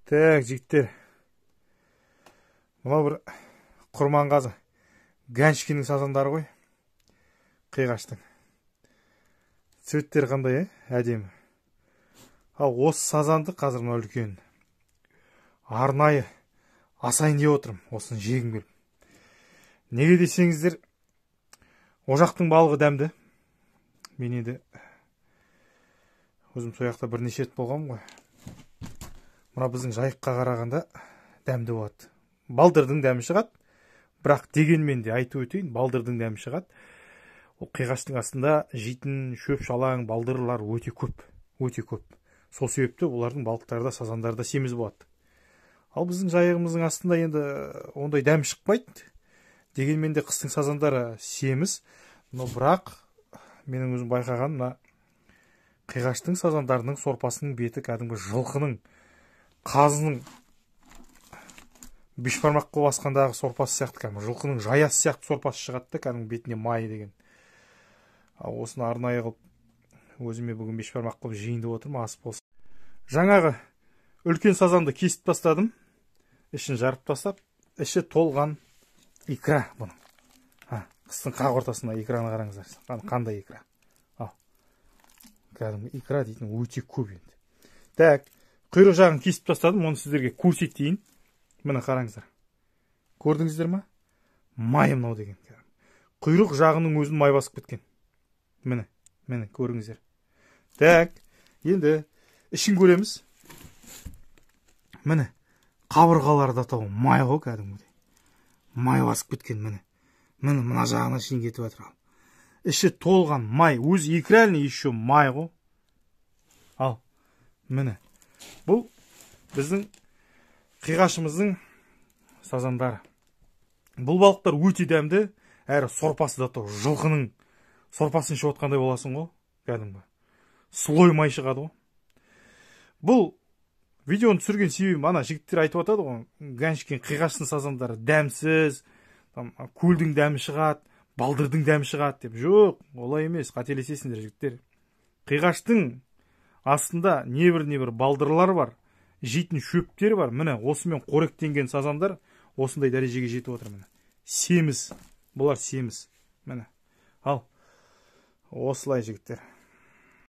Так, жігіттер. Мынау бір Құрманғазы Ганшкиннің сазандары ғой. Қиғаштың. Цветтері қандай, әдемі. Ал осы сазанды қазір мына үлкен арнайы асайын деп отырмын, осыны жегім келіп. Неге десеңіздер, о жақтың балығы дәмді. Мен енді өзім сол жақта бірнеше рет болғанмын ғой. Мына біздің Жайыққа қарағанда дәмді болады. Балдырдың дәмі шығады. Бірақ дегенмен де айтып өтейін, балдырдың дәмі шығады. Ол қиғаштың астында жейтін шөп шалаң, балдырлар өте көп, өте көп. Сол себепті олардың балықтары да, сазандары да семіз болады. Ал біздің Жайығымыздың астында енді ондай дәм шықпайды. Дегенмен де қыстың сазандары семіз. Но бірақ менің өзім байқағаным, мына қиғаштың сазандарының сорпасының беті кәдімгі жылқының, қазының бешбармақ қылып асқандағы сорпасы сияқты, кәдімгі жылқының жаясы сияқты сорпасы шығады да, кәдімгі бетіне май деген. Ал осыны арнайы қылып өзіме бүгін бешбармақ қылып жейін деп отырмын, ас болсын. Жаңағы үлкен сазанды кесіп тастадым, ішін жарып тастап, іші толған икра бұның. Қыстың қақ ортасында икраны қараңыздар, қандай икра. Ал кәдімгі икра дейтін өте көп енді. Так, құйрық жағын кесіп тастадым, оны сіздерге көрсетейін. Міне қараңыздар. Көрдіңіздер ма? Май мынау деген. Құйрық жағының өзін май басып кеткен. Міне, міне көріңіздер. Так, енді ішін көреміз. Міне, қабырғалары да тау май ғой кәдімгідей. Май басып кеткен міне. Міне мына жағына шейін кетіп жатыр. Іші толған май, өзі икральный еще май ғой. Ал, міне. Бұл біздің қиғашымыздың сазандары. Бұл балықтар өте дәмді, әрі сорпасы да тау жылқының сорпасын ішіп отқандай боласың ғой, кәдімгі. Слой май шығады ғой. Бұл видеоны түсірген себебім, ана жігіттер айтып жатады ғой, Ганшкин қиғаштың сазандары дәмсіз, там көлдің дәмі шығады, балдырдың дәмі шығады деп. Жоқ, олай емес, қателесесіңдер жігіттер. Қиғаштың астында небір-небір балдырлар бар, жейтін шөптер бар. Міне осымен қоректенген сазандар осындай дәрежеге жетіп отыр міне. Семіз, бұлар семіз. Міне. Ал осылай жігіттер.